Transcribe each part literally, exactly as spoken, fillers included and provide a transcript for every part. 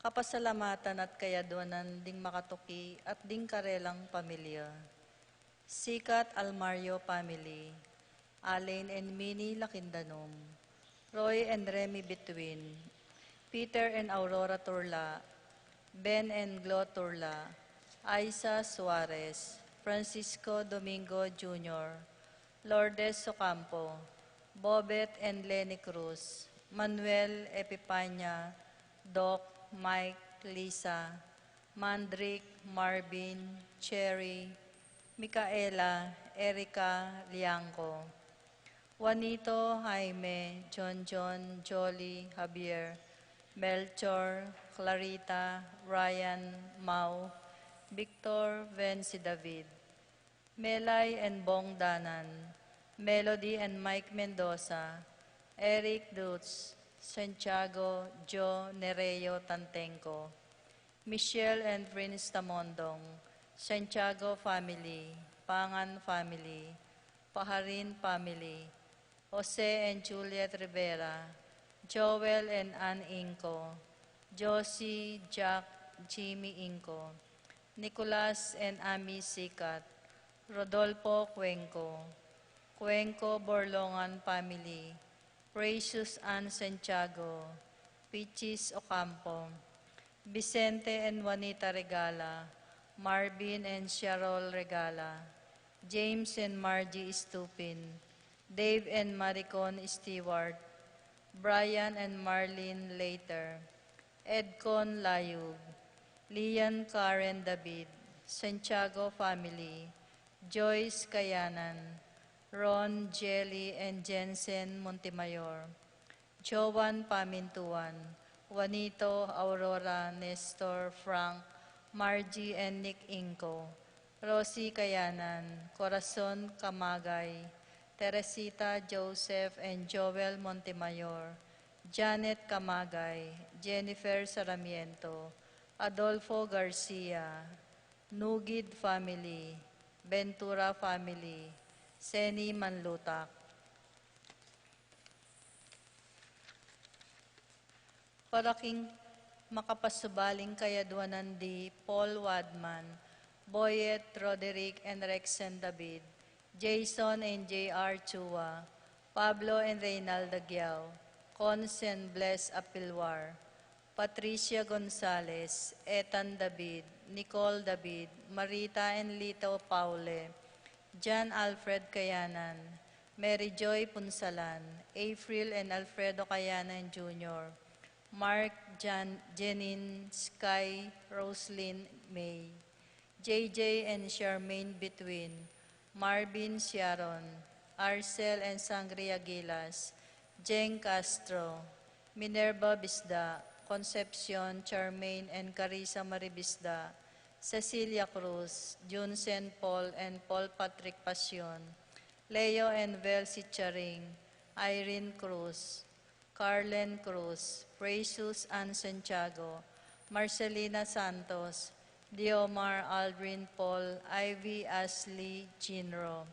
Kapasalamatan at kayadwanan ding makatuki at ding karelang pamilya. Sikat Almario family, Alain and Minnie Lakindanum, Roy and Remy Bituin, Peter and Aurora Turla, Ben and Glo Turla, Aiza Suarez, Francisco Domingo Junior, Lourdes Ocampo, Bobet and Lenny Cruz, Manuel Epipania, Doc, Mike, Lisa, Mandrick, Marvin, Cherry, Micaela, Erica, Liangco, Juanito, Jaime, John John, Jolly, Javier, Melchor, Clarita, Ryan, Mau, Victor, Vency, David, Melay and Bong Danan, Melody and Mike Mendoza, Eric Dutz, Santiago, Joe, Nereo, Tantenco, Michelle and Prince Tamondong, Santiago family, Pangan family, Paharin family, Jose and Juliet Rivera, Joel and Ann Inco, Josie, Jack, Jimmy Inco, Nicolas and Ami Sikat, Rodolfo Cuenco, Cuenco Borlongan family, Precious Ann Santiago, Pichis Ocampo, Vicente and Juanita Regala, Marvin and Cheryl Regala, James and Margie Stupin, Dave and Maricon Stewart, Brian and Marlene Later, Edcon Layug, Lian Karen David, Santiago family, Joyce Kayanan, Ron, Jelly, and Jensen Montemayor, Joan Pamintuan, Juanito, Aurora, Nestor, Frank, Margie, and Nick Inco, Rosie Kayanan, Corazon Camagay, Teresita, Joseph, and Joel Montemayor, Janet Camagay, Jennifer Sarmiento, Adolfo Garcia, Nugid family, Ventura family, Seni Manlutak. Para king makapasubaling kayadwanan di Paul Wadman, Boyet, Roderick, and Rexen David, Jason and J R Chua, Pablo and Reynalda Giao, Cons and Bless Apilwar, Patricia Gonzalez, Ethan David, Nicole David, Marita and Lito Paule, John Alfred Kayanan, Mary Joy Punsalan, April and Alfredo Kayanan Junior, Mark, Jan, Jenin, Sky, Roslyn, May, J J and Charmaine Bituin, Marvin Siaron, Arcel and Sangria Gilas, Jeng Castro, Minerva Bisda, Concepcion, Charmaine and Carissa Marie Bisda, Cecilia Cruz, Junsen Paul and Paul Patrick Pasion, Leo and Vel Sicharing, Irene Cruz, Carlen Cruz, Precious Ann Santiago, Marcelina Santos, Diomar, Aldrin Paul, Ivy, Ashley, Jinro,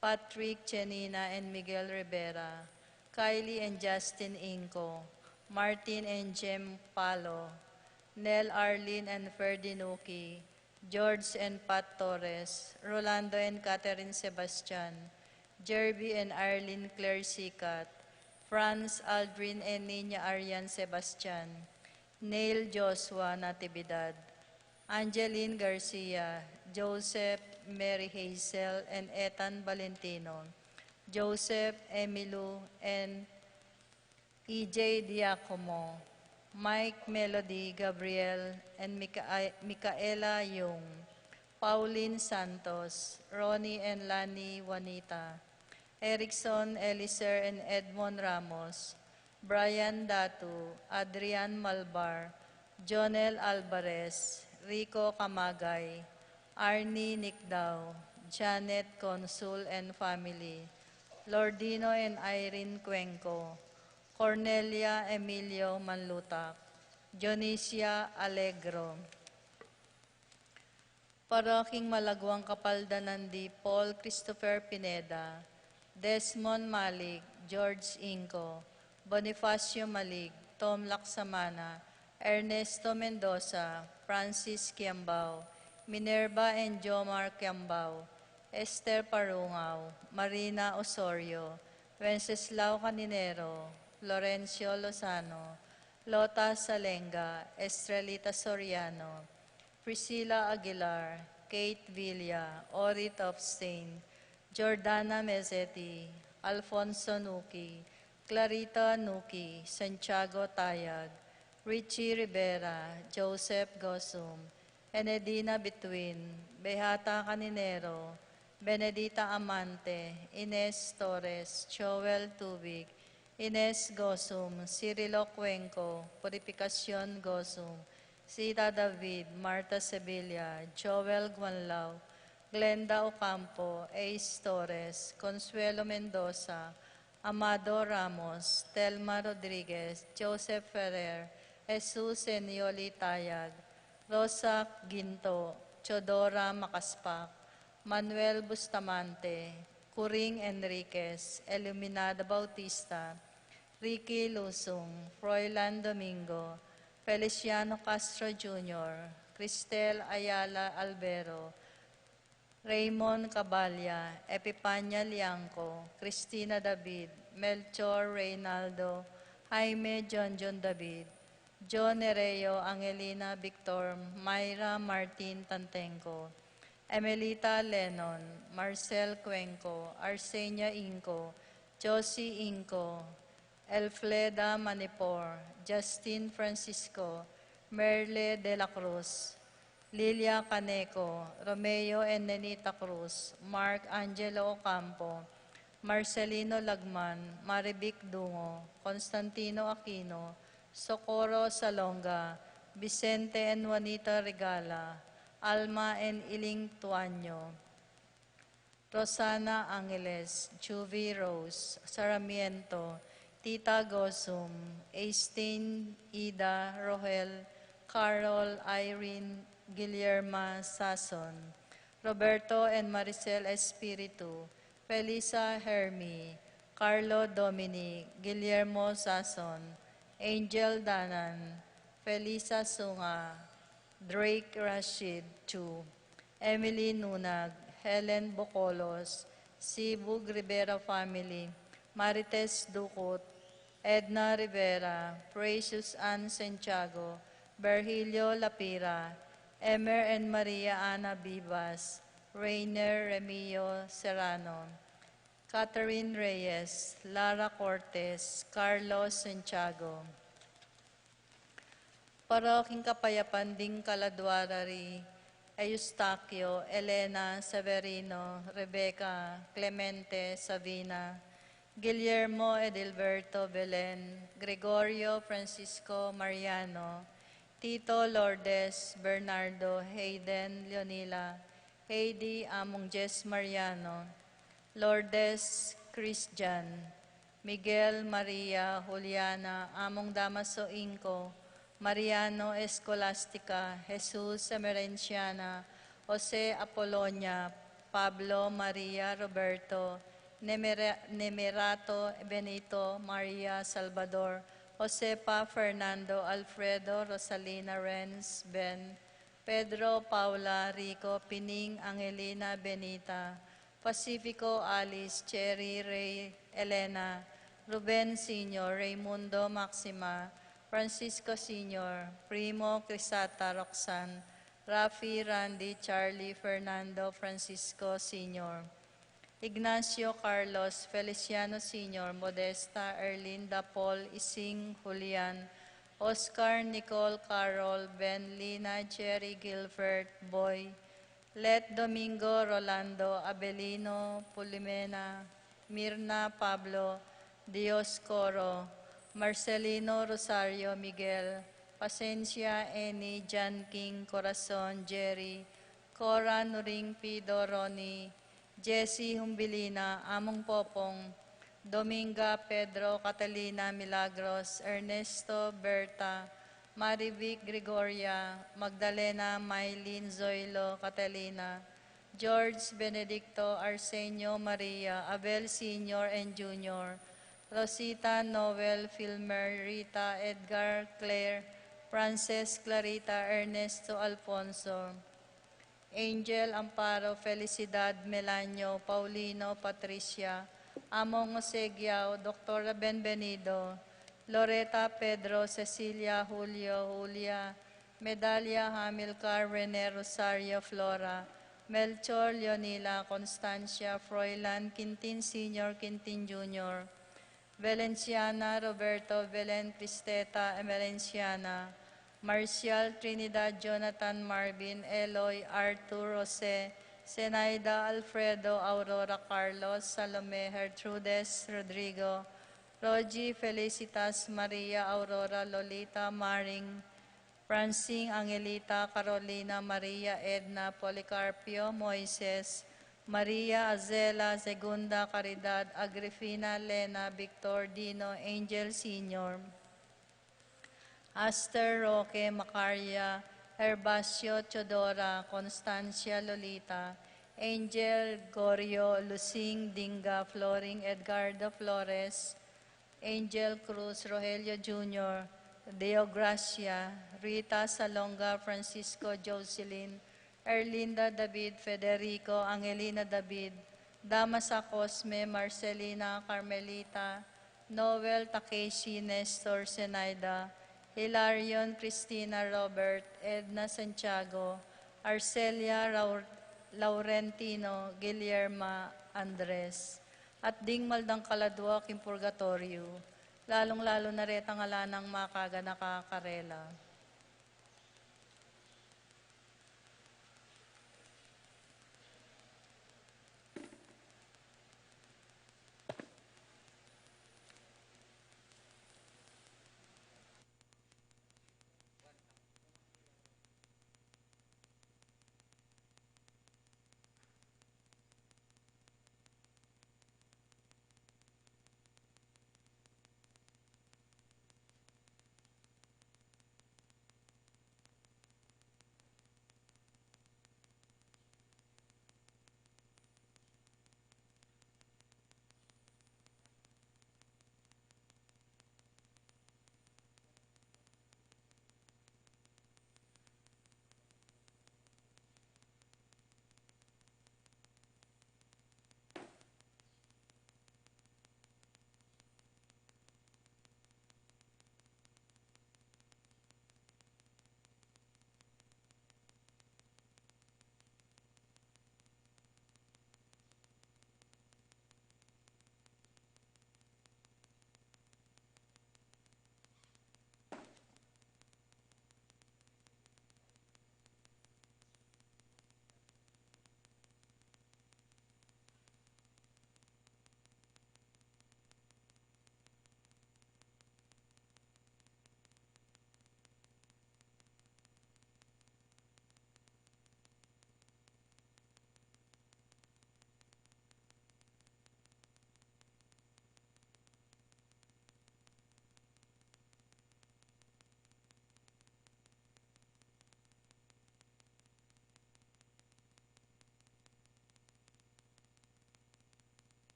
Patrick, Chenina, and Miguel Rivera, Kylie and Justin Inco, Martin and Jem Palo, Nel, Arlene, and Ferdinuki, George and Pat Torres, Rolando and Catherine Sebastian, Jerby and Arlene Claire Sikat, Franz, Aldrin, and Nina Arian Sebastian, Neil Joshua Natividad, Angeline Garcia, Joseph, Mary Hazel, and Ethan Valentino, Joseph, Emilu, and E J Diacomo, Mike, Melody, Gabriel, and Mica-, Micaela Yung, Pauline Santos, Ronnie and Lani Juanita, Erickson, Eliser, and Edmond Ramos, Brian Datu, Adrian Malbar, Jonel Alvarez, Rico Camagay, Arnie Nicdao, Janet Consul and family, Lordino and Irene Cuenco, Cornelia Emilio Manlutak, Dionisia Alegro. Para king malagwang kapaldanan di Paul Christopher Pineda, Desmond Malig, George Inco, Bonifacio Malig, Tom Laksamana, Ernesto Mendoza, Francis Kiambao, Minerva and Jomar Kiambao, Esther Parungao, Marina Osorio, Wenceslao Caninero, Florencio Lozano, Lota Salenga, Estrelita Soriano, Priscilla Aguilar, Kate Villa, Orit Obstain, Jordana Mezzetti, Alfonso Nuki, Clarita Nuki, Santiago Tayag, Richie Rivera, Joseph Gosum, Enedina Bituin, Beata Caninero, Benedita Amante, Ines Torres, Joel Tubig, Ines Gosum, Cirilo Cuenco, Purificacion Gosum, Sita David, Martha Sevilla, Joel Guanlao, Glenda Ocampo, Ace Torres, Consuelo Mendoza, Amado Ramos, Telma Rodriguez, Joseph Ferrer, Jesus Senioli Tayag, Rosa Ginto, Teodora Macaspac, Manuel Bustamante, Curing Enriquez, Iluminada Bautista, Ricky Lusung, Froilan Domingo, Feliciano Castro Junior, Cristel Ayala Albero, Raymond Caballa, Epipania Liangco, Cristina David, Melchor Reynaldo, Jaime John John David, John Nereo, Angelina Victor, Myra Martin Tantenco, Emelita Lennon, Marcel Cuenco, Arsenia Inco, Josie Inco, Elfleda Manipor, Justin Francisco, Merle de la Cruz, Lilia Caneco, Romeo and Nenita Cruz, Mark Angelo Ocampo, Marcelino Lagman, Marivic Dungo, Constantino Aquino, Socorro Salonga, Vicente and Juanita Regala, Alma and Iling Tuaño, Rosana Angeles, Juvie Rose Sarmiento, Tita Gosum, Aistin, Ida, Rohel, Carol, Irene, Guillerma Sason, Roberto and Maricel Espiritu, Felisa Hermi, Carlo Dominic, Guillermo Sason, Angel Danan, Felisa Sunga, Drake Rashid Chu, Emily Nunag, Helen Bocolos, Sibug Rivera family, Marites Ducut, Edna Rivera, Precious Ann Santiago, Virgilio Lapira, Emer and Maria Ana Vivas, Rainer Remio Serrano, Catherine Reyes, Lara Cortez, Carlos Santiago. Para king kapayapan ding kaladua ra ri Eustaquio, Elena, Severino, Rebecca, Clemente, Savina, Guillermo, Edilberto, Belen, Gregorio, Francisco, Mariano, Tito, Lourdes, Bernardo, Hayden, Leonila, Heidi, Among Jess Mariano, Lourdes, Christian, Miguel, Maria, Juliana, Among Damaso Inco, Mariano, Escolastica, Jesus, Emerenciana, Jose, Apolonia, Pablo, Maria, Roberto, Nemera-, Nemerato, Benito, Maria, Salvador, Josepa, Fernando, Alfredo, Rosalina, Renz, Ben, Pedro, Paula, Rico, Pining, Angelina, Benita, Pacifico, Alice, Cherry, Ray, Elena, Ruben Senior, Raymundo, Maxima, Francisco Senior, Primo, Crisata, Roxanne, Rafi, Randy, Charlie, Fernando, Francisco Senior, Ignacio, Carlos, Feliciano Senior, Modesta, Erlinda, Paul, Ising, Julian, Oscar, Nicole, Carol, Ben, Lina, Jerry, Gilbert, Boy, Let, Domingo, Rolando, Abelino, Pulimena, Mirna, Pablo, Dioscoro, Marcelino, Rosario, Miguel, Pasencia, Eni, John King, Corazon, Jerry, Cora, Nuring, Pido, Ronnie, Jessie, Humbilina, Among Popong, Dominga, Pedro, Catalina, Milagros, Ernesto, Berta, Marivic, Gregoria, Magdalena, Mylene, Zoilo, Catalina, George, Benedicto, Arsenio, Maria, Abel Senior and Junior, Rosita, Noel, Filmer, Rita, Edgar, Claire, Frances Clarita Ernesto Alfonso, Angel Amparo Felicidad Melanio Paulino Patricia, Among Jose Giao, Doktora Benvenido, Loreta Pedro Cecilia Julio Julia, Medalia Hamilcar Rene Rosario Flora, Melchor Leonila Constancia Froilan Quintin Senior Quintin Junior, Valenciana Roberto Belen Cristeta Emerenciana, Marcial Trinidad Jonathan Marvin Eloy Arthur Jose, Zenaida Alfredo Aurora Carlos Salome Gertrudes Rodrigo, Rogie Felicitas Maria Aurora Lolita Maring, Francine Angelita Carolina Maria Edna Policarpio Moises, Maria Azela Segunda Caridad Agrifina Lena Victor Dino Angel Senior, Aster Roque Macaria, Herbacio Teodora Constancia Lolita, Angel Gorio Lusing Dinga Floring Edgardo Flores, Angel Cruz Rogelio Junior, Deogracia, Rita Salonga Francisco Jocelyn, Erlinda David Federico Angelina David, Damasa Cosme Marcelina Carmelita, Noel Takeshi Nestor Zenaida, Hilarion Cristina Robert Edna Santiago, Arcelia Raur- Laurentino Guillerma Andres, at ding maldang kaladua king purgatoryo, lalung-lalu na retang ala nang makaganaka karela.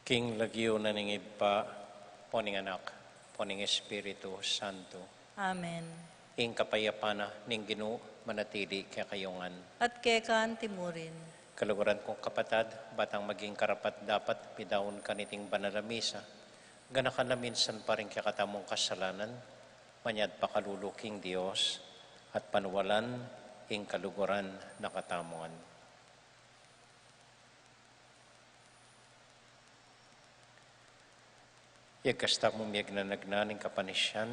King lagyu na ning Ibpa, o ning Anak, o ning Espiritu Santo. Amen. Ing kapayapan na ning Ginu manatili kekayu ngan. At keka antimurin. Kaluguran kung kapatad, batang maging karapat-dapat midaun kaniting banal a misa, ganakan na minsan pa ring kekatamung kasalanan, manyad pakalulu king Dios, at panualan ing kaluguran na katamu ngan. Yagkas tamu miyagnanagnan ing kapanisian,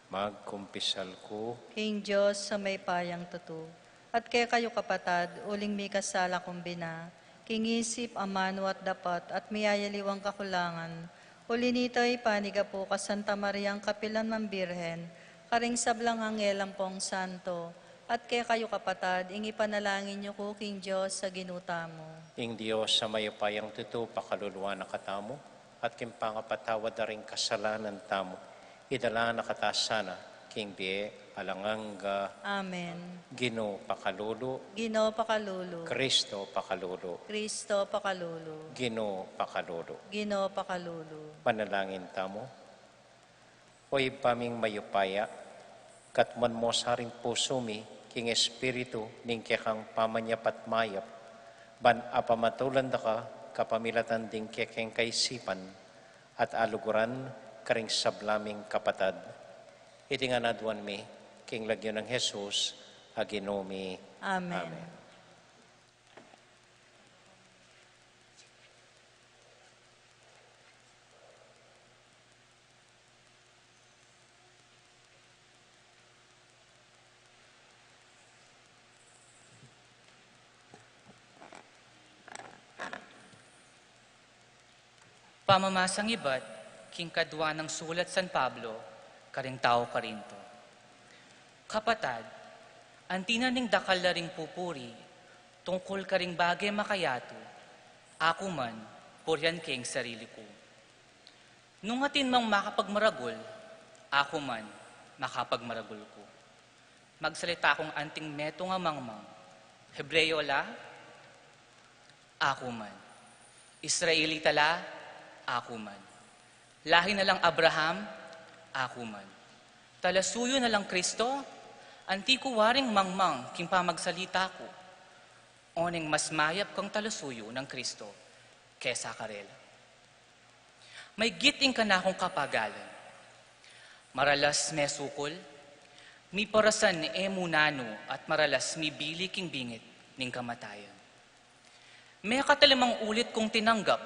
magkumpisal ku. King Dios a mayupayang tutu, at kekayu kapatad, uling mikasala kung bina, king isip, amanu at dapat, at miyayaliwang kakulangan, uli nita ipanyawad ku kang Santa Mariang kapilan man Birhen, karing sablang anghel ampong santo, at kekayu kapatad, ing ipanalangin yu ku king Dios a Ginu tamu. Ing Dios a mayupayang tutu, pakaluluan na katamu, at king pangapatawad da ring kasalanan tamu, idala na katamu sana king bie alang angga. Amen. Ginu pakalulu. Ginu pakalulu. Kristo pakalulu. Kristo pakalulu. Ginu pakalulu. Ginu pakalulu. Manalangin tamu. O Ibpa ming mayupaya, katmuan mu sa ring pusu mi king espiritu ning kekang pamanyapat mayap, ban apamatulan da ka kapamilatan ding kekeng kaisipan, at aluguran karing sabla ming kapatad. Iti ngan aduan mi king lagyu nang Jesus a Ginu mi. Amen. Amen. Pamamasang ibat king kadua nang sulat San Pablo karing taga Corinto. Kapatad, anti na ning dakal la ring pupuri tungkul karing bage makayatu, aku man, purian ke ing sarili ku. Nung atin mang makapagmaragul, aku man, makapagmaragul ku. Magsalita kung anting metung a mangmang. Hebreo la, aku man. Israelita la, aku man. Lahi na lang Abraham, aku man. Talasuyu na lang Kristo, anti ku waring mangmang king pamagsalita ku. Oneng mas mayap kang talasuyu nang Kristo kesa karela. Maygit ing kanakung kapagalan. Maralas mesukul, miparasan e mu nanu at maralas mibili king bingit ning kamatayan. Mekatalimang ulit kung tinanggap,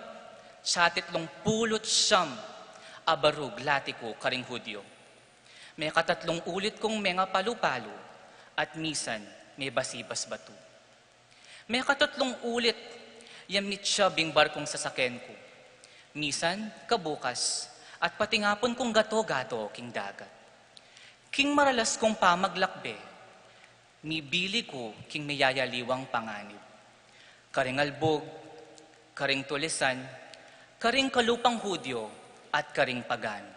sa titlung pulu't siyam a barug lati ku karing Hudyo. Mekatatlung ulit kung mengapalu-palu, at misan mebasibas batu. Mekatatlung ulit, yang mitsyab ing barkung sasakyan ku. Misan, kabukas, at patingapun kung gato-gato king dagat. King maralas kung pamaglakbe, mibili ku king miyayaliwang panganib. Karing albug, karing tulisan, karing kalupang Hudyo, at karing pagano.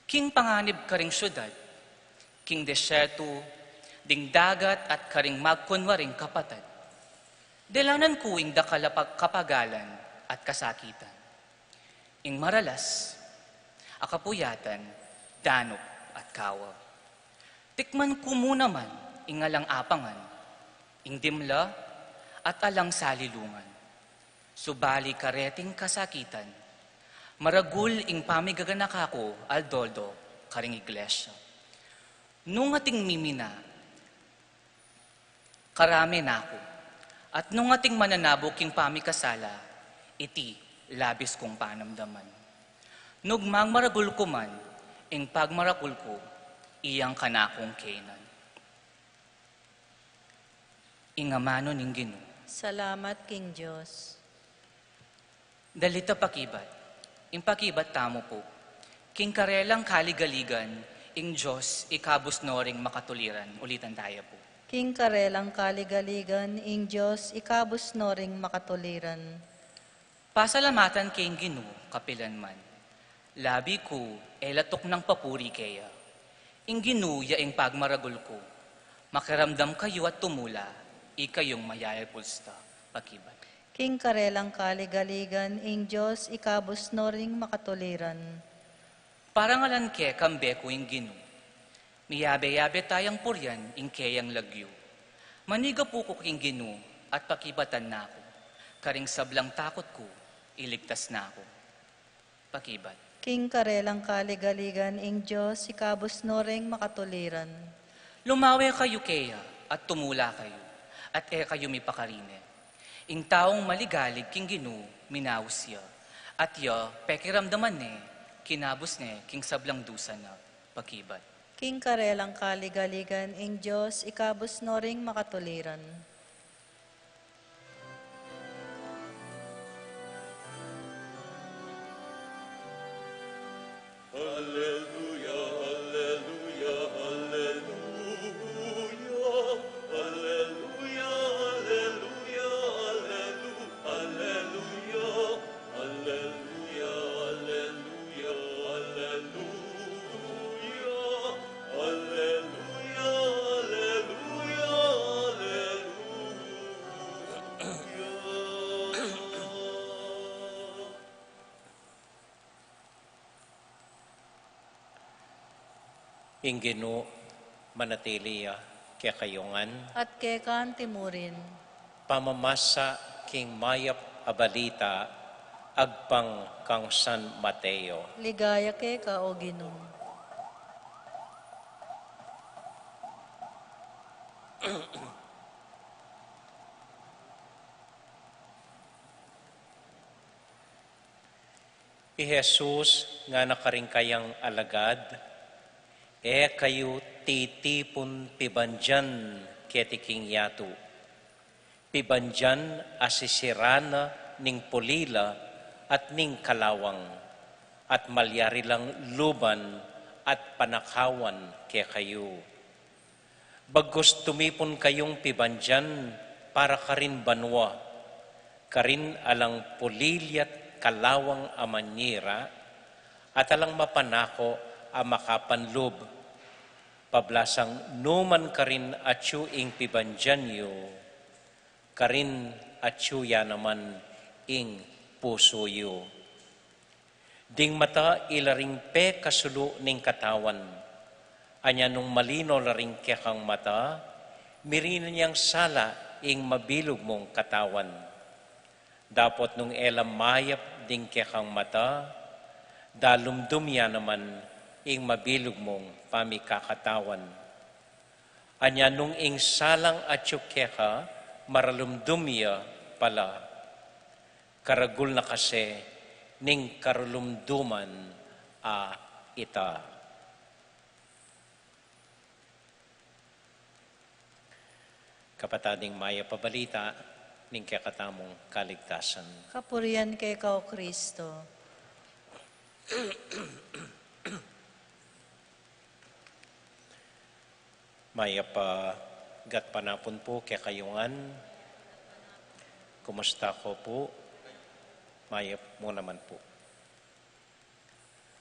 King panganib karing syudad, king desyertu, ding dagat at karing magkunwaring kapatad. Delanan ku ing dakal a pag-, kapagalan at kasakitan. Ing maralas a kapuyatan, danup at kawa. Tikman ku mu naman ing alang apangan, ing dimla at alang salilungan. Subali kareting kasakitan, maragul ing pamigaganaka ku aldo-aldo karing iglesia. Nung ating mimina, karame na ku, at nung ating mananabu king pamikasala, iti labis kung panamdaman. Nung magmaragul ku man, ing pagmaragul ku, iyang kanakung kenan. Ing amanu ning Ginu. Salamat king Dios. Dalit a pakibat. Ing pakibat tamu pu. King karelang kaligaligan, ing Dios ikabus no ring makatuliran. Ulitan taya pu. King karelang kaligaligan, ing Dios ikabus no ring makatuliran. Pasalamatan ke ing Ginu kapilan man. Labi ku e la tuknang papuri keya. Ing Ginu ya ing pagmaragul ku. Makiramdam kayu at tumula, ikayung mayayapul sta. Pakibat. King karelang kaligaligan ing Dios ikabus no ring makatuliran. Parangalan ke kambe ku ing Ginu. Miyabe-yabe tayang purian ing keyang lagyu. Manigapu ku king Ginu at pakibatan na ku. Karing sablang takut ku, iligtas na ku. Pakibat. King karelang kaligaligan ing Dios ikabus no ring makatuliran. Lumawe kayu keya at tumula kayu, at e kayu mipakarine. Ing taung maligalig king Ginu minaus ya, at ya pekiramdaman ne, kinabus ne king sablang dusa na. Pakibat. King karelang kaligaligan ing Dios ikabus no ring makatuliran. Alleluia, alleluia, alleluia. Alleluia, alleluia, alleluia. Alleluia, alleluia, alleluia. Alleluia, alleluia, alleluia. Ing Ginu manatili ya kekayu ngan. At keka anti mu rin. Pamamasa king mayap a balita agpang kang San Mateo. Ligaya keka, O Ginu. I Jesus ngana karing kayang alagad, e kayu titipun pibandian keti king yatu. Pibandian a sisiran na ning pulila at ning kalawang, at malyari lang luban at panakawan kekayu. Bagkus tumipun kayung pibandian para karin banua, karin alang pulili at kalawang a manyira, at alang mapanako a makapanlub. Pablasang numan karin atyu ing pibandian yu, karin atyu ya naman ing pusu yu. Ding mata ila ring pekasulu ning katawan. Anya nung malino la ring kekang mata, mirinan yang sala ing mabilug mung katawan. Dapot nung e la mayap ding kekang mata, dalumdum ya naman ing mabilug mung pamikakatawan. Anya nung ing salang atyu keka maralumdum ya pala, karagul na kasi ning karalumduman a ita. Kapatad, ing mayap a balita ning kekatamung kaligtasan. Kapurian keka, O Kristo. Mayap a gatpanapun pu kekayu ngan. Kumusta ko pu? Mayap mu naman pu.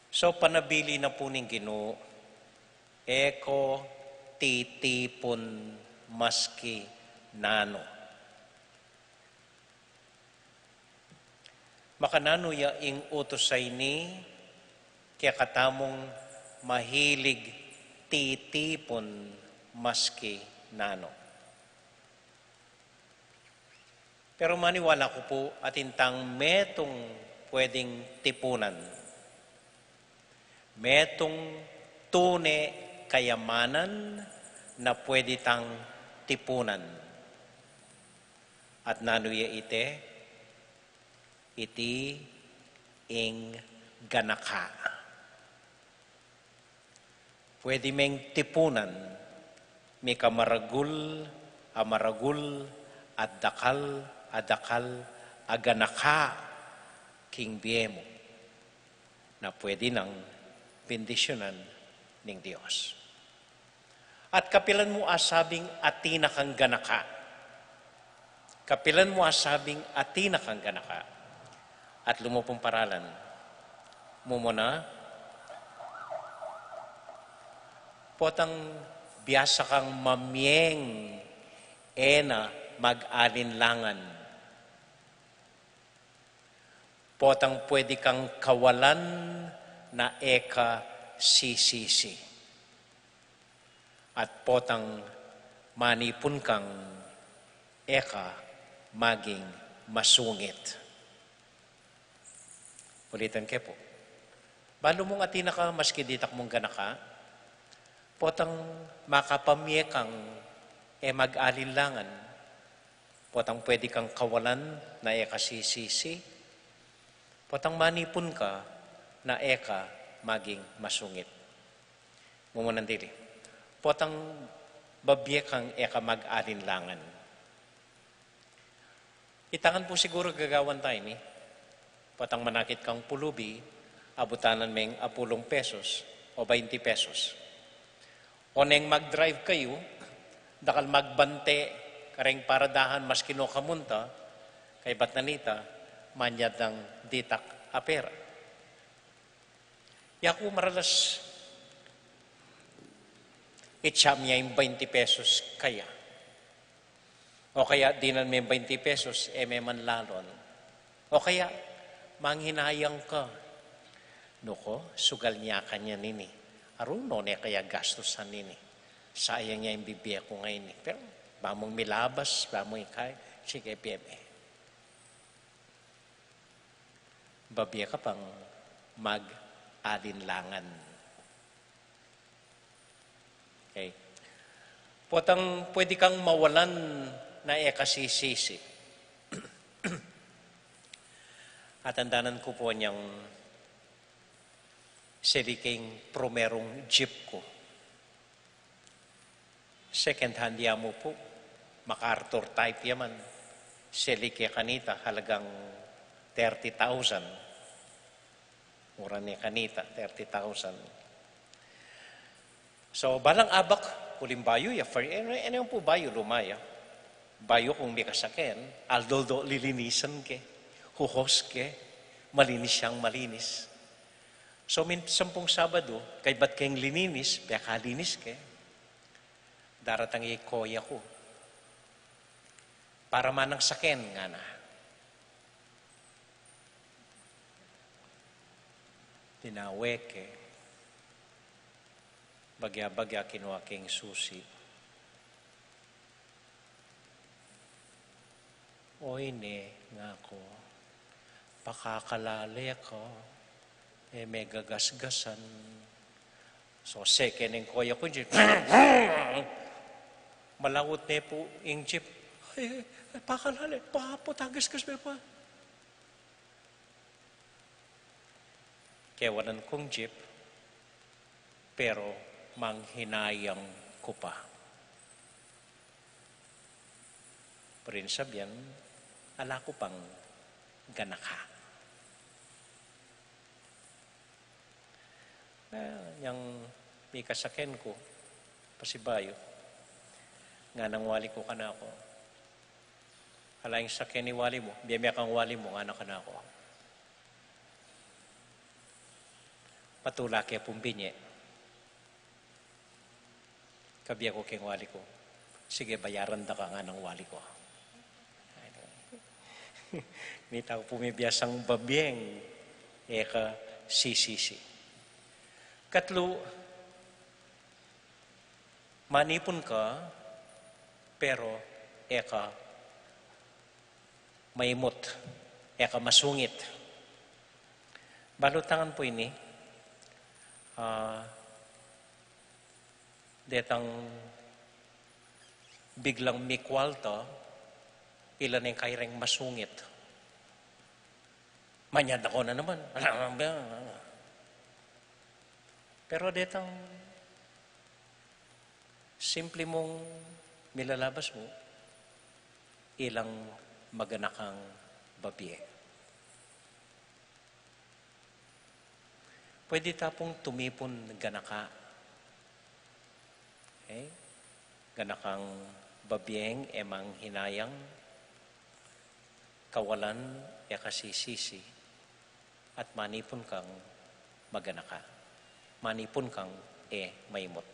So, panabilin na pu ning Ginu, e ko titipun maski nanu. Makananu ya ing utus a ini kekatamung mahilig titipun maski nanu? Pero maniwala ku pu atin tang metung pwedeng tipunan. Metung tune kayamanan na pwede tang tipunan. At nanu ya ite? Iti ing ganaka. Pwede meng tipunan, mika maragul a maragul, at dakal a dakal a ganaka king bie mu, na pwede nang bendisyunan ning Dios. At kapilan mu asabing atin na kang ganaka? Kapilan mu asabing atin na kang ganaka? At lumupung paralan. Mumuna, potang biasa kang mamieng, e na mag-alinlangan. Potang pwede kang kawalan na e ka sisisi. At potang manipun kang e ka maging masungit. Ulitan ke pu. Balu mung atin na ka maski ditak mung ganaka, potang makapamie kang e mag-alinlangan, potang pwede kang kawalan na e ka sisisi, potang manipun ka na e ka maging masungit. Mumunan dili. Potang babie kang e ka mag-alinlangan. Itangan pu siguru gagawan ta ini. Potang manakit kang pulubi, abutanan meng apulung pesos o bainti pesos. O neng mag-drive kayu, dakal magbante kareng paradahan maski no kamunta, kaybat na nita, manyad nang ditak a pera. Yaku maralas, itsa mi ya ing bainti pesos kaya. O kaya dinan me bainti pesos, e me man lalon. O kaya, manghinayang ka. Nuko, sugal nya kanyan ini. Aru no ne kaya gastusan ini. Sayang ya ing bibie ku ngeni. Pero, ba mung milabas, ba mung ikay, sige, bie me. Babie ka pang mag-alinlangan. Okay. Potang pwede kang mawalan na e ka sisisi. Atandanan ku pu nyang seli keng prumerung jeep ku. Second hand ya mu pu, MacArthur type ya man. Seli ke kanita, halagang thirty thousand. Mura ne kanita, thirty thousand. So, balang abak, uling bayu ya, for, e, e, e pu bayu, luma ya. Bayu kung mika saken, aldo-aldo lilinisan ke, huhos ke, malinis yang malinis. So, minsan pung Sabado, kaybat keng lininis, pekalinis ke, daratang ya ing koya ku. Para manang saken, ngana. Tinawe ke, bagya-bagya kinua keng susi. Oy ne, ngaku, pakakalale ka, e me gagasgasan. So, seke neng koya ku, jeep. Malaut ne pu ing jeep. Ay, ay, pakalale, pa, pa, tagasgas me pa. Kewanan kung jeep, pero manghinayang ku pa. Prin sabian, ala ku pang ganaka. Ah, yang mika saken ku, pasibayu, nganang wali ku kanaku. Ala ing saken ning wali mu, bie me kang wali mu, ngana kanaku. Patula ke pung binye. Kabie ku keng wali ku, sige, bayaran da ka, nganang wali ku. Nita ku pu mibiasang babieng e ka sisisi. Katlu, manipun ka, pero e ka maimut, e ka masungit. Balu tangan pu ini, ah, detang biglang mikwalta, ila neng kaireng masungit. Manyad na ko na naman. Pero detang simple mung milalabas mu, ilang maganakang babie. Pwede ta pung tumipun ganaka. Okay? Ganakang babieng e manghinayang, kawalan e ka sisisi, at manipun kang maganaka. Manipun kang e maimut.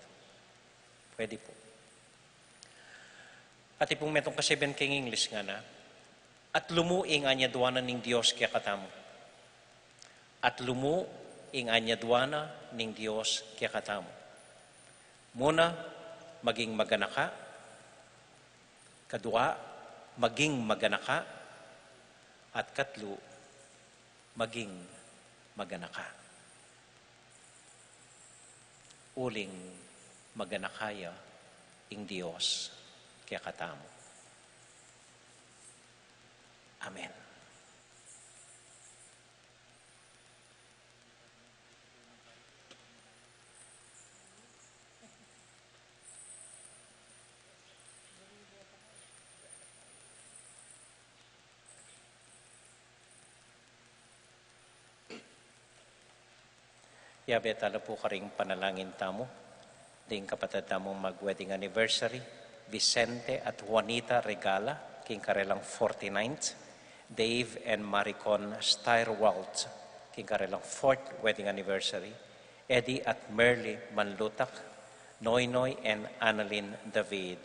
Pwede pu. At ipung metung kasabian keng English ngana, at lumu ing anyaduanan ning Dios kekatamu. At lumu ing anyadwan na ning Dios kekatamu. Muna, maging maganaka. Kadua, maging maganaka. At katlu, maging maganaka. Uling maganaka ya ing Dios kekatamu. Amen. Yabe tala pu karing panalangin tamu, ding kapatad tamung mag-wedding anniversary, Vicente at Juanita Regala, king karelang forty-ninth, Dave and Maricon Steyerwalt, king karelang fourth wedding anniversary, Eddie at Merly Manlutak, Noynoy and Annalyn David.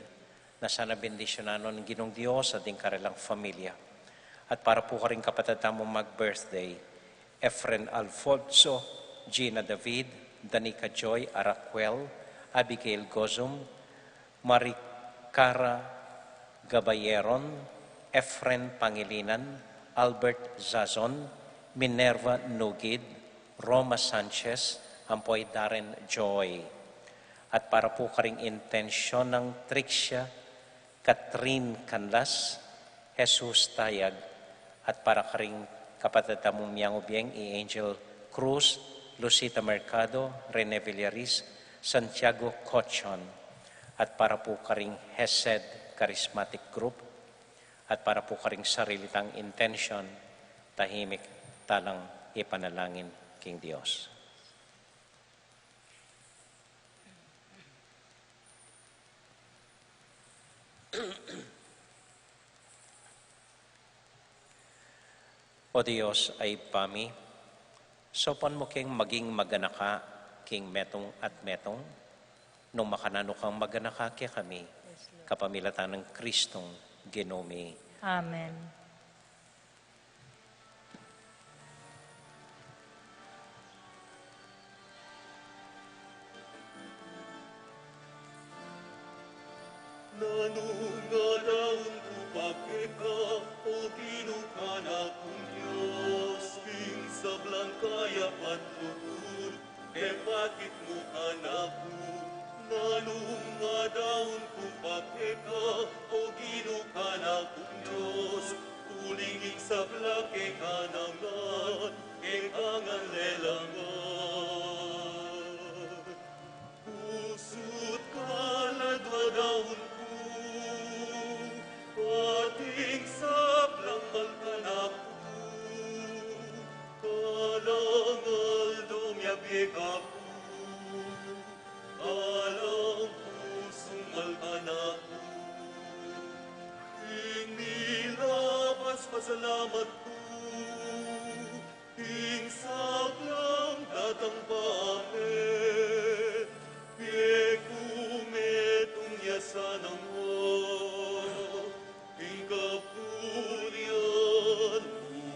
Na sana bendisyunan no ning Ginung Dios at ding karelang familia. At para pu karing kapatad tamung mag-birthday, Efren Alfonso, Gina David, Danica Joy Aracuel, Abigail Gozum, Maricara Gabayeron, Efren Pangilinan, Albert Zazon, Minerva Nugid, Roma Sanchez, ampo i Darren Joy. At para pu karing intensyon nang Trixia Catherine Canlas, Jesus Tayag, at para karing kapatad tamung miyang ubieng i Angel Cruz, Lucita Mercado, Rene Villaris, Santiago Cochon, at para pu karing Hesed Charismatic Group, at para pu karing sarili tang intensyon, tahimik talang ipanalangin king Dios. O Dios a Ibpa mi, saupan mu keng maging maganaka king metung at metung, nung makananu kang maganaka kekami, kapamilatan nang Kristong Ginu mi. Amen. Nanung adaun ku pa keka, O Ginu kanaku, Dios king sablang kayapan, tutur kepakit mu kanaku. Nanung adaun ku pa keka, O Ginu kanaku, Dios, uling ing sabla keka naman, keka ngan lelangan. Pusu't kaladwa daun ku, ating sablang mal kanaku, kalang aldo miyabie kaku, kalang pusung mal kanaku, ing milabas pasalamat ku, ing sablang datang pa amin, pie ku metung ya sana mo, ing kapurian mu.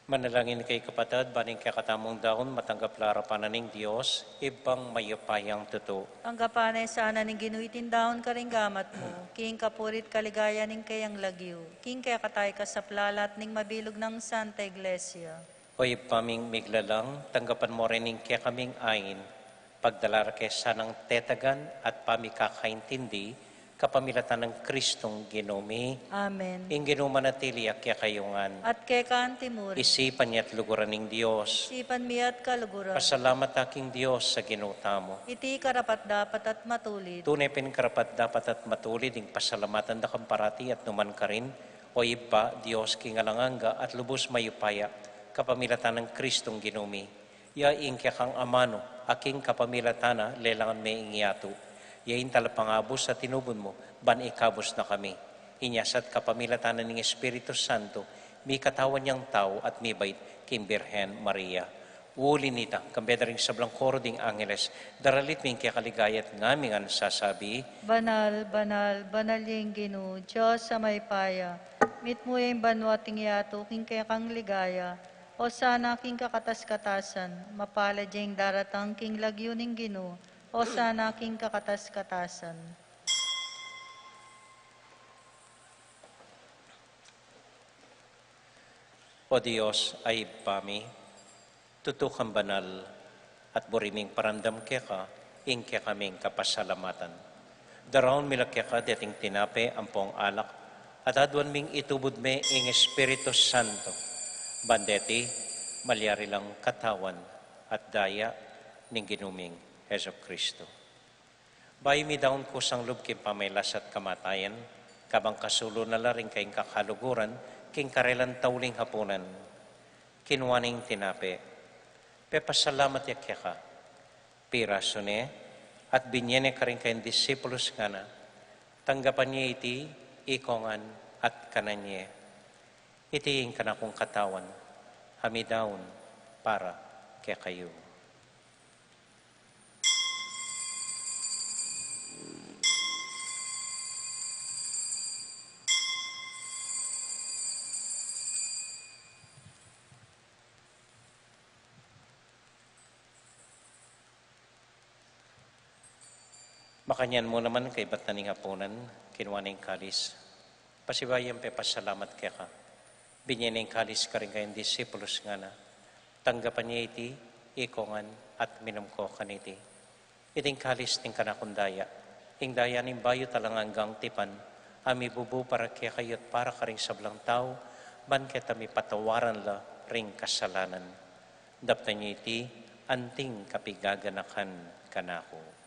Manalangin kayu kapatad, ban ing kekatamung daun matanggap la arapan na ning Dios, Ibpang mayupayang tutu. Tanggapan na sana ning Ginu iting daun karing gamat mu, king kapuri't kaligayan ning keyang lagyu, king kekatang kasaplalan at ning mabilug nang Santa Iglesia. O Ibpa ming miglalang, tanggapan mu rin ing kekaming ain, pagdala ra ke sanang tetagan at pamikakaintindi, kapamilatan nang Kristong Ginu mi. Amen. Ing Ginu manatili ya kekayu ngan. At keka antimurin. Isipan ya at luguran ning Dios. Isipan mi at kaluguran. Pasalamat ta king Dios a Ginu tamu. Iti karapat-dapat at matulid. Tune pin karapat-dapat at matulid ing pasalamatan da kang parati at numan karin, O Ibpa, Dios king alang angga at lubus mayupaya, kapamilatan nang Kristong Ginu mi. Ya ing kekang amanu, a king kapamilatan na lelangan me ing yatu. Ya ing talapangabus a tinubud mu, ban ikabus na kami. Inya sa at kapamilatan na ning Espiritu Santo, mikatawan yang tau at mibait king Birhen Maria. Uli nita, kambe da ring sablang koro ding angeles, daralit mi ing keka ligaya at ngaming ngan sasabi, Banal, banal, banal ya ing Ginu, Dios a mayupaya. Mitmu ya ing banua at ing yatu king kekang ligaya. Osana king kakatas-katasan. Mapalad ya ing daratang king lagyu ning Ginu. Osana king kakatas-katasan. O Dios a Ibpa mi, tutu kang banal, at buri ming paramdam keka ing kekaming kapasalamatan. Daraun mi la keka deting tinape ampong alak, at aduan ming itubud me ing Espiritu Santo, ban deti malyari lang katawan at daya ning Ginu ming Jesucristo. Bayu mi daun kusang lub king pamagkasakit at kamatayan, kabang kasulu na la ring kayang kakaluguran king karelang tauling hapunan, kinua ne ing tinape, pepasalamat ya keka, pirasu ne, at binye ne karing kayang disipulus, ngana, tanggapan ye iti ikongan at kanan ye. Iti ing kanakung katawan, a midaun para kekayu. Makanyan mu naman kaybat na ning hapunan, kinua ne ing kalis. Pasibayu yang pepasalamat keka, binye ne ing kalis karing kayang disipulus, ngana, tanggapan ye iti ikongan at minum ko kaniti. Iti ing kalis ning kanakung daya, ing daya ning bayu at alang anggang tipan, a mibubu para kekayu at para karing sablang tau, ban keta mipatawaran la ring kasalanan. Daptan ye iti anting kapigaganakan kanaku.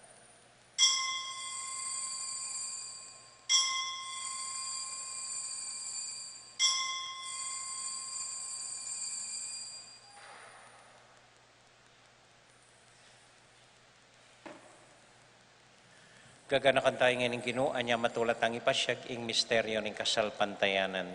Gaganakan tamu ngeni ing Ginu, anya matula tang ipasiag ing misteryu ning kasalpantayanan.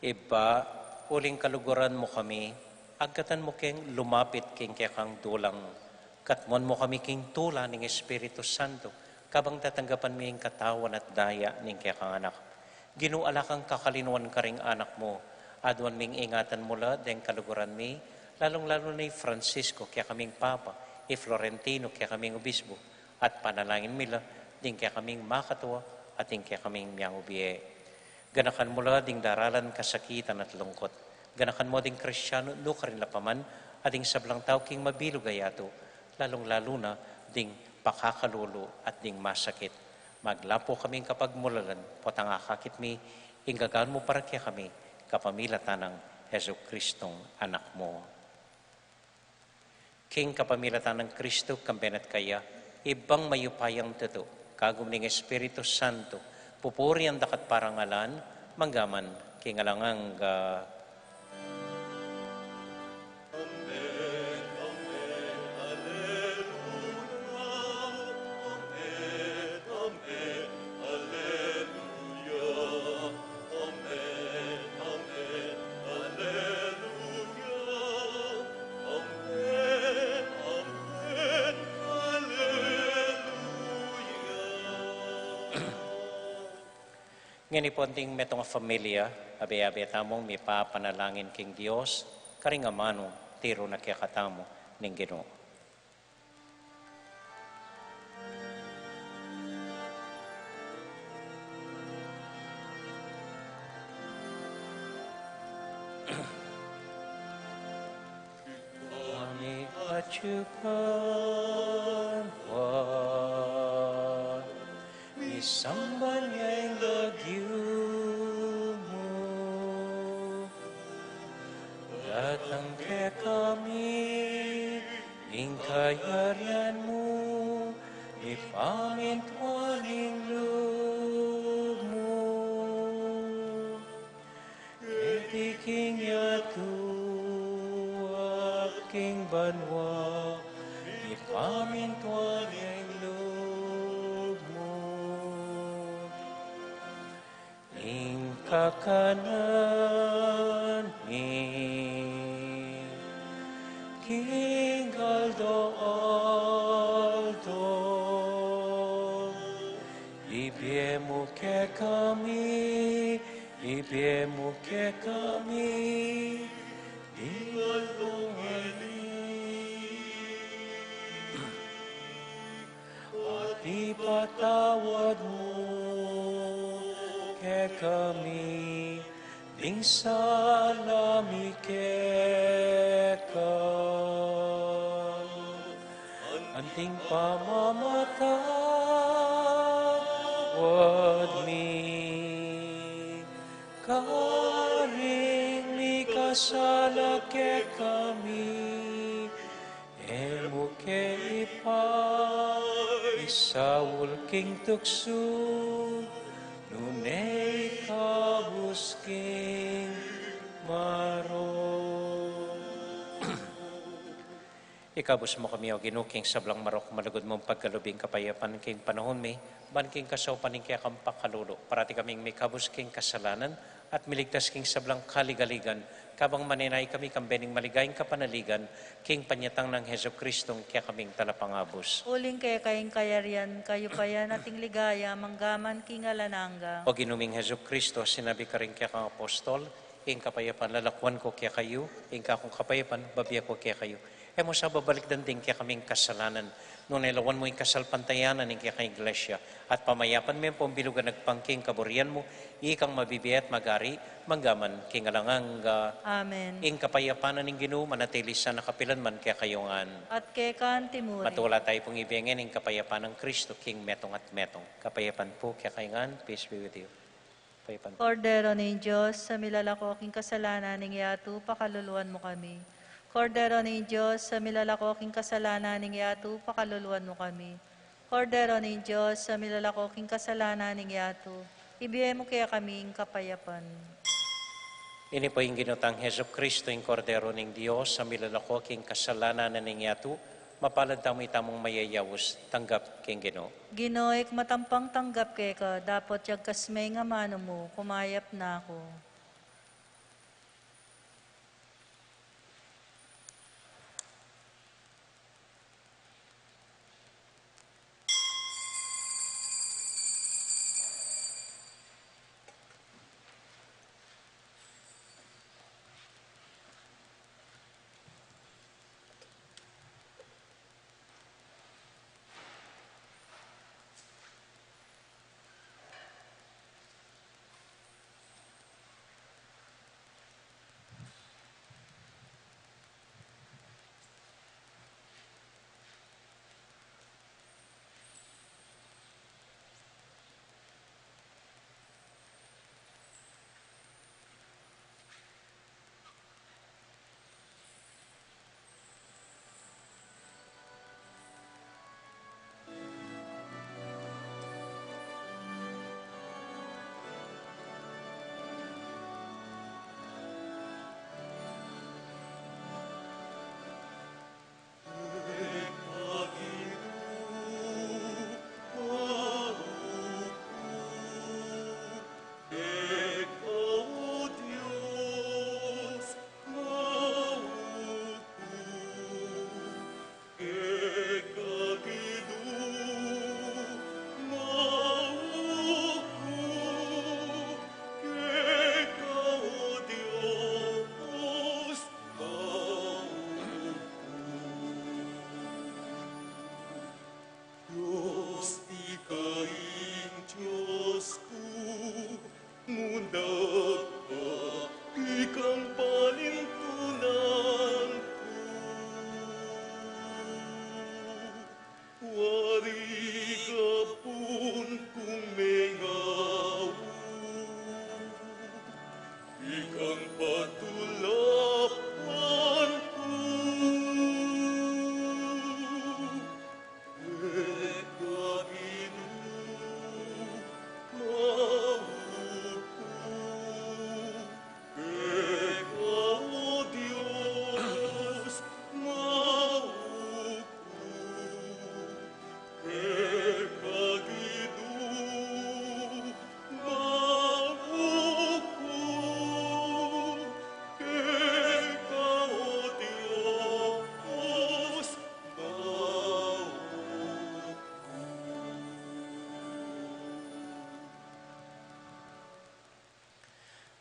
Ibpa, uling kaluguran mu kami, agkatan mu keng lumapit king kekang dulang, katmuan mu kami king tula ning Espiritu Santo, kabang tatanggapan mi ing katawan at daya ning kekang Anak. Ginu, ala kang kakalinuan karing anak mu, aduan ming ingatan mu la deng kaluguran mi, lalung-lalu na i Francisco, kekaming Papa, i Florentino, kekaming obispo, at panalangin mi la ding kekaming makatua at ding kekaming miang bie. Ganakan mu la ding daralan kasakitan at lungkut. Ganakan mu ding Kristiano nukarin la pa man, at ding sablang tau king mabilug a yatu, lalung-lalu na ding pakakalulu at ding masakit. Maglapu kaming kapagmulalan, potang akakit mi ing gagawan mu para kekami, kapamilatan nang Jesucristong Anak mu. King kapamilatan nang Kristo, kambe na at kaya, Ibpang mayupayang tutu, kagum ning Espiritu Santo, pupurian da ka at parangalan, mangga man king alang angga. Ngeni pu, anting metung a familia, abe-abe tamung mipapanalangin king Dios, karing amanu tiru na kekatamu ning Ginu. Kami acupan wa, misamban ya ing lagyu mu. Datang kekami ing kayarian mu, ipamintuan ing lub mu. Keti king yatu at king banua, ipamintuan ing lub mu. Ing kakanan mi king aldo-aldo, ibie mu kekami, ibie mu kekami ing aldong ini. At ipatawad mu kekami ding sala mi keka, anting pamamatawad mi karing mikasala kekami. E mu ke ipaisaul king tuksu, nune ikabus king marok. Ikabus mu kami, O Ginu, king sablang marok, malugud mung pagkalub ing kapayapan king panaun mi, ban king kasaupan ning kekang pakalulu, parati kaming mikabus king kasalanan, at miligtas king sablang kaligaligan, kabang manenaya kami kambe ning maligayang kapanaligan, king panyatang nang Jesucristo, ing kekaming talapangabus. Uling keka ing kayarian, kayupayan, at ing ligaya, mangga man king alang angga. O Ginu ming Jesucristo, sinabi karing kekang apostol, ing kapayapan lalakuan ku kekayu, ing kakung kapayapan bibie ku kekayu. E mu sa babalikdan ding kekaming kasalanan, nune lawan mu ing kasalpantayanan ning kekang Iglesia, at pamayapan me ampong bilug a agpang king kaburian mu, ikang mabibie at magari, mangga man king alang angga. Amen. Ing kapayapan na ning Ginu, manatili sana kapilan man kekayu ngan. At keka antimurin. Matula tayu pung ibie ngeni ing kapayapan nang Kristo, king metung at metung. Kapayapan pu kekayu ngan, peace be with you. Kapayapan pu. Kordero ning Dios, a milalako king kasalanan ning yatu, pakaluluan mu kami. Kordero ning Dios, a milalako king kasalanan ning yatu, pakaluluan mu kami. Kordero ning Dios, a milalako king kasalanan ning yatu, ibie mu kekami ing kapayapan. Ini pu ing Ginu tang Jesucristo, ing Kordero ning Dios, a milalako king kasalanan ning yatu, mapalad tamu itamung mayayaus tanggap king Ginu. Ginu, ikmat ampong tanggap keka, dapot yagkas me ing amanu mu, kumayap na ku.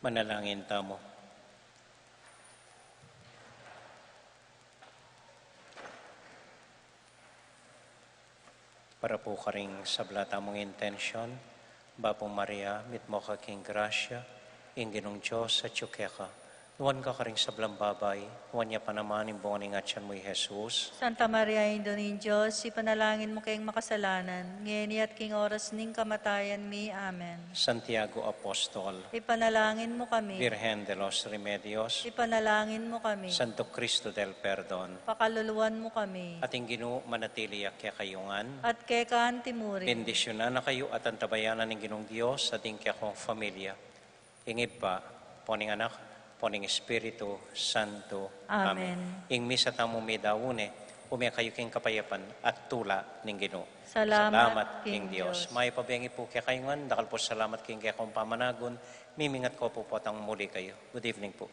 Manalangin tamu. Para pu karing sabla tamung intensyon, Bapu Maria, mitmu ka king grasya, ing Ginung Dios atyu keka. Nuan ka karing sablang babai, nuan ya pa naman ing bunga ning atyan mu, i Jesus. Santa Maria, Indu ning Dios, ipanalangin mu keng makasalanan, ngeni at king oras ning kamatayan mi. Amen. Santiago Apostol, ipanalangin mu kami. Virgen de los Remedios, ipanalangin mu kami. Santo Cristo del Perdon, pakaluluan mu kami. At ing Ginu manatili ya kekayu ngan. At keka anti mu rin. Bendisyunan na kayu at antabayanan ning Ginung Dios at ing kekong familia. Ing Ibpa, ampo ning Anak, ampo ning Espiritu Santo. Amen. Amen. Ing misa tamu midaun ne, ume kayu king kapayapan at tula ning Ginu. Salamat king Dios. Mayap a bengi pu kekayu ngan, dakal pu salamat king kekong pamanagun, mimingat ko pu potang muli kayu. Good evening pu.